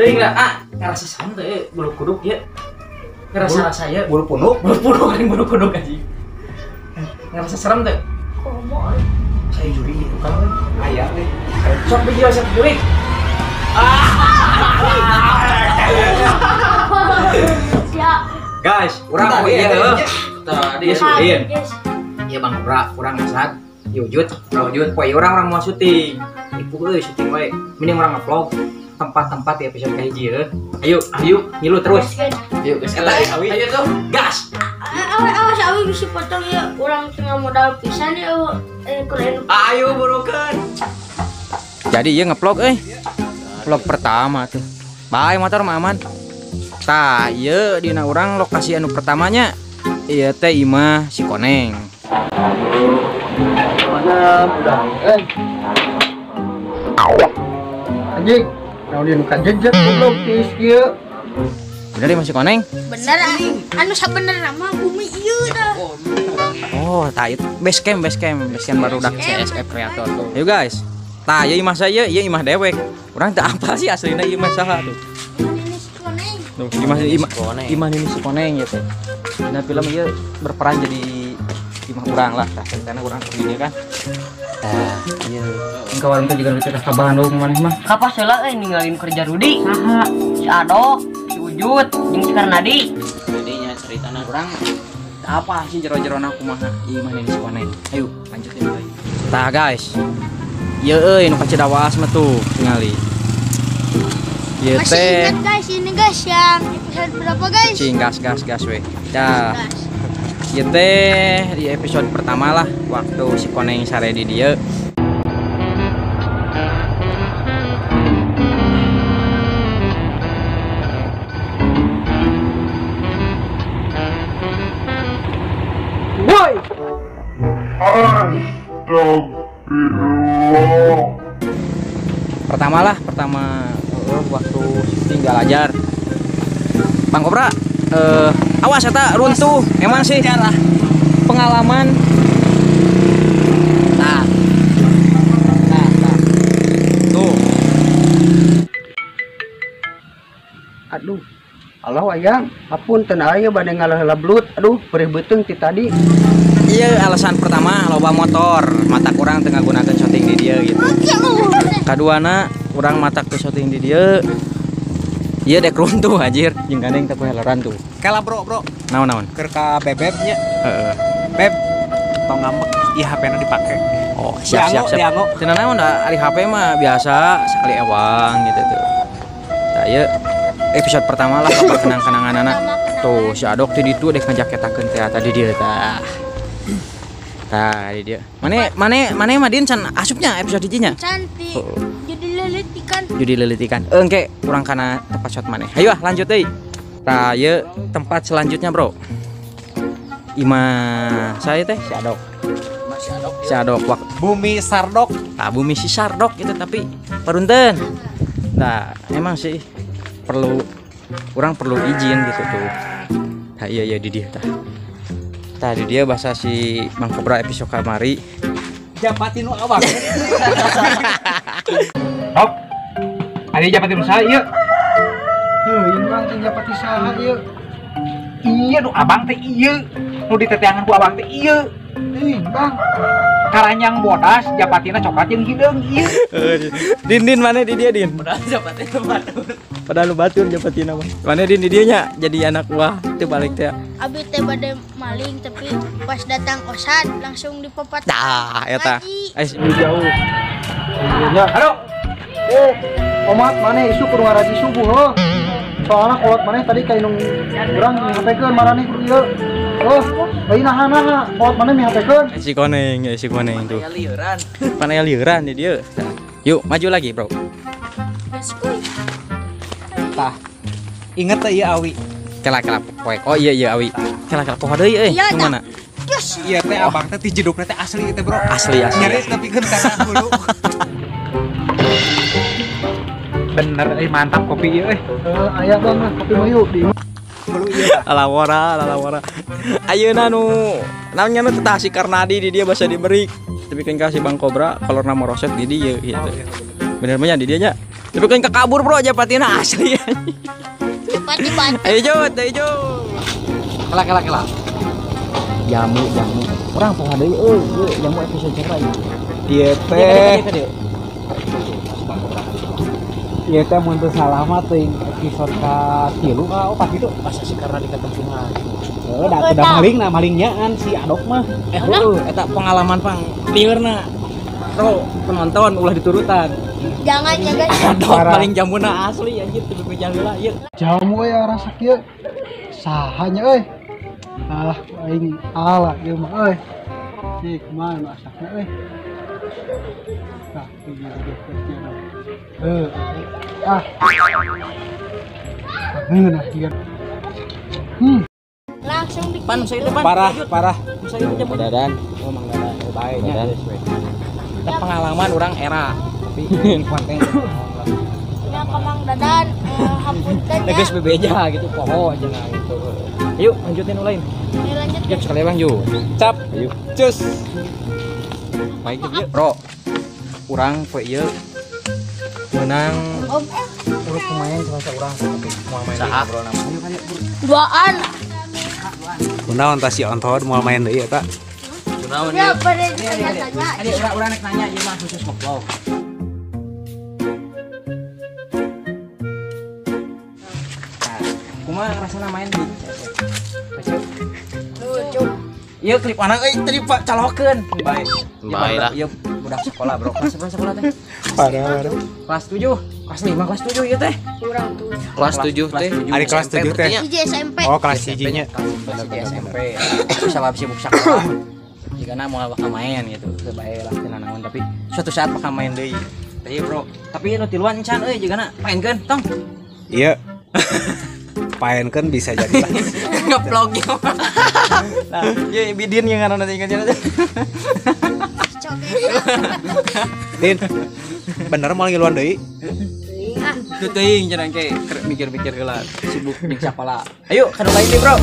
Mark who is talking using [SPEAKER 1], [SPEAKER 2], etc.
[SPEAKER 1] Teuing lah, ah, ngarasa serem teh bulu kuduk ya. Ngerasa-rasa ya
[SPEAKER 2] bulu punuk,
[SPEAKER 1] bulu punuk kan bulu kuduk anjing. Ngerasa serem teh.
[SPEAKER 3] Komo.
[SPEAKER 1] Saya juri gitu kan.
[SPEAKER 2] Aya deh.
[SPEAKER 1] Sok video sok juri.
[SPEAKER 3] Siap.
[SPEAKER 1] Guys, urang ieu heuh. Tadi syuting. Iya Bang Kobra, urang ngasat. Yujud, wujud poe urang mau syuting. Ibu euy syuting wae. Mending urang ngevlog tempat-tempat di episode kahiji heuh. Ayo, ayo ngilu terus. Ayo guys, eta awi. Ayo tuh, gas.
[SPEAKER 3] Awas awi bisa potong ya, urang tengah modal pisan ya keren.
[SPEAKER 1] Ayo burukeun. Jadi ieu ngevlog euy. Vlog pertama tuh. Bae motor mah aman. Tah, ieu dina urang lokasi anu pertamanya. Ieu teh imah si Koneng.
[SPEAKER 4] Mana udah eh. Anjing, naon ieu nu kajejek goblok tiis kieu.
[SPEAKER 1] Bener ya masih Koneng?
[SPEAKER 3] Bener, anu sabenerna mah bumi ieu dah.
[SPEAKER 1] Oh, tah ieu base camp baru dak CSF Creator tuh. Ayo guys. Tah ieu imah saya, ieu imah dewek. Urang teu apal sih aslina ieu mah saha tuh.
[SPEAKER 3] Ini si Koneng.
[SPEAKER 1] Tuh, imah ini si Koneng ya teh. Dina film ieu berperan jadi imah urang lah, tah karena urang ke dieu kan. Tah, ieu. Engka warung teh juga nu ka Bandung maneh mah.
[SPEAKER 5] Kapas heula euy ninggalin kerja Rudi. Saha? Si Adok, si Ujut, jeung si Karnadi.
[SPEAKER 1] Jadinya ceritana urang apa sih jero-jerona kumaha imah ini si Koneng. Ayo lanjutin deui. Tah guys. Ieu euy nu kacidawas mah tuh tingali. Ieu teh.
[SPEAKER 3] Masih ingat guys ini guys yang episode berapa guys?
[SPEAKER 1] Cing gas gas we. Tah. Ieu teh di episode pertama lah waktu si Koneng sare di dieu.
[SPEAKER 4] Woi.
[SPEAKER 1] Pertama waktu tinggal ajar. Bang Kobra, awas eta runtuh. Emang sih pengalaman. Nah. Tuh.
[SPEAKER 4] Aduh. Allah ayang, apunten aya bade ngalaheula belut. Aduh, perih beuteung ti tadi.
[SPEAKER 1] Iya, alasan pertama loba motor, mata kurang tengah gunakan syuting di dia gitu. Kaduana kurang mata ke syuting di dia. Iya dek runtuh anjir, jeung gandeng teh heleran tuh.
[SPEAKER 2] Kela bro.
[SPEAKER 1] Naon-naon?
[SPEAKER 2] Keur ka bebeb nya.
[SPEAKER 1] Heeh.
[SPEAKER 2] Beb, tong ngambek, ieu HP-na dipake.
[SPEAKER 1] Oh, siap. Cenah naon da ari HP mah biasa sekali ewang gitu tuh. Tah ieu episode pertama lah apa kenang-kenanganana. Tuh si Adok ti ditu dek ngajaketakeun teh tadi dia tah. Tah di dia. Mane mah din can asupnya episode hijinya.
[SPEAKER 3] Cantik. Oh. Jadi lelitikan.
[SPEAKER 1] Jadi lelitikan. Engke urang kana tempat shot maneh. Ayo ah lanjut deui. Tah ieu tempat selanjutnya, Bro. Imah saya teh si Adok. Si Adok
[SPEAKER 2] Bumi Sardok.
[SPEAKER 1] Tah bumi si Sardok gitu tapi perunten. Nah, emang sih perlu orang perlu izin gitu tuh. Tah iya di dia tah. Tadi dia bahasa si Bang Kobra episode kamari.
[SPEAKER 2] Japati nu awak. Hop. Ari japati nu saha ieu? Heuh, urang teh japati saha ieu? Ieu nu abang teh ieu. Nu diteteangan ku abang teh ieu. Euy, Bang. Karanyang bodas japatina coklat jeung hideung ieu.
[SPEAKER 1] Din mana di dia Din?
[SPEAKER 5] Padahal japatina batur.
[SPEAKER 1] Padahal lu batur japatina mah. Mana Din di dia nya jadi anak buah teu balik teh.
[SPEAKER 3] Abi teh bade maling tapi pas datang osad langsung dipopat.
[SPEAKER 1] Tah eta. Jauh.
[SPEAKER 4] Nya.
[SPEAKER 2] Halo.
[SPEAKER 4] Omat maneh isu kudu ngaraji subuh heuh. Soalna kolot maneh tadi ka indung urang mihapekeun maraneh kudu ieu. Oh, lain naha-naha kolot maneh mihapekeun.
[SPEAKER 1] Si Koneng, ya si Koneng tuh. Pan aya lieuran di dieu. Yuk, maju lagi, Bro.
[SPEAKER 2] Tah. Inget teh ieu awi.
[SPEAKER 1] Kela-kela poek. Oh iya awi. Kela-kela poho deui euy.
[SPEAKER 3] Iya,
[SPEAKER 1] Nu mana?
[SPEAKER 2] Iya teh abang teh ti jedukna teh asli teh, Bro.
[SPEAKER 1] Asli.
[SPEAKER 2] Nyeri tapi keun kana hulu. Bener euy mantap kopi ieu euy.
[SPEAKER 4] Heeh, aya Bang lah kopi mah yuk di imah.
[SPEAKER 1] Alawara. Ayeuna nu naon nya nu teh si Karnadi di dia basa diberi. Tapi kan kasih Bang Kobra kolorna moroset di dieu gitu. Bener mah nya di dieu nya. Tapi kan kekabur bro japatina asli.
[SPEAKER 3] Japati batu.
[SPEAKER 1] Ayo Jod, ayo Jod. Kela kela kela. Jamu jamu. Urang poho deui euy, jamu episode cerita ieu.
[SPEAKER 2] Ieu teh. Ieu teh mun teu salah mah teuing episode ka 3 ka 4 itu pas si karena dikatempungan. Heuh, da udah maling nah malingnya kan si Adok mah.
[SPEAKER 1] Heuh, eta pengalaman pang liurna. Bro, penonton ulah diturutan.
[SPEAKER 3] Jangan ya guys.
[SPEAKER 1] Adok paling jamuna asli anjir teu bebeja heula ieu.
[SPEAKER 4] Jamu euy rasa kieu. Saha nya euy? Ah, aing ala ieu mah euy. Ih, kumaha nu asakna euy. Nah, ieu ge. Ah. Nah, ieu.
[SPEAKER 3] Langsung di
[SPEAKER 1] pan saya depan.
[SPEAKER 2] Parah, parah.
[SPEAKER 1] Saya itu jamu
[SPEAKER 2] Dadan. Oh, Mang Dadan. Oh, bae nya.
[SPEAKER 1] Kita pengalaman orang era tapi konten.
[SPEAKER 3] Ya ke Mang Dadan, hapunten ya.
[SPEAKER 1] Geus bebeja gitu poho aja nah gitu. Yuk lanjutin ulain.
[SPEAKER 3] Ayo lanjut.
[SPEAKER 1] Yuk sekali Bang yuk.
[SPEAKER 2] Cap.
[SPEAKER 1] Ayo.
[SPEAKER 2] Cus.
[SPEAKER 1] Baik yuk. Bro. Urang poe ieu menang urut pemain sama urang tapi moal main deui ngobrol nama. Ayo ayo.
[SPEAKER 3] Duaan.
[SPEAKER 2] Kunaon tah si Ontohod moal main deui eta?
[SPEAKER 1] Kunaon
[SPEAKER 3] ieu? Tanya.
[SPEAKER 1] Adi urang rek nanya ieu mah khusus ngevlog. Nah, kumaha rasana main di
[SPEAKER 3] Lucu.
[SPEAKER 1] Ieu klip anak euy tadi Pak calokeun. Bae.
[SPEAKER 5] Bae lah.
[SPEAKER 1] Ieu budak sekolah, Bro. Kelas berapa sekolah teh?
[SPEAKER 2] Parah, parah.
[SPEAKER 1] Kelas 7, kelas 5, kelas 7 ieu teh.
[SPEAKER 3] Kurang 7.
[SPEAKER 5] Kelas 7 teh.
[SPEAKER 2] Ari kelas 7 teh.
[SPEAKER 3] Hiji SMP.
[SPEAKER 2] Oh, kelas 1 nya.
[SPEAKER 1] Kelas 1 SMP. Sabab sibuk sekolah. Jigana moal bakal main gitu. Teu bae lah teu nanaon tapi suatu saat bakal main deui. Teh, Bro. Tapi nu tiluan encan euy jigana paenkeun tong.
[SPEAKER 2] Iya. Paenkeun bisa jadi lah.
[SPEAKER 1] Ngevlog ieu. Nah, ieu bidin yang ngaranna teh ingat.
[SPEAKER 2] Din. Bener moal ngiluan deui?
[SPEAKER 1] Teu teuing cenah ke mikir-mikir heula sibuk jeung sakola. Ayo kanu lain deui, Bro.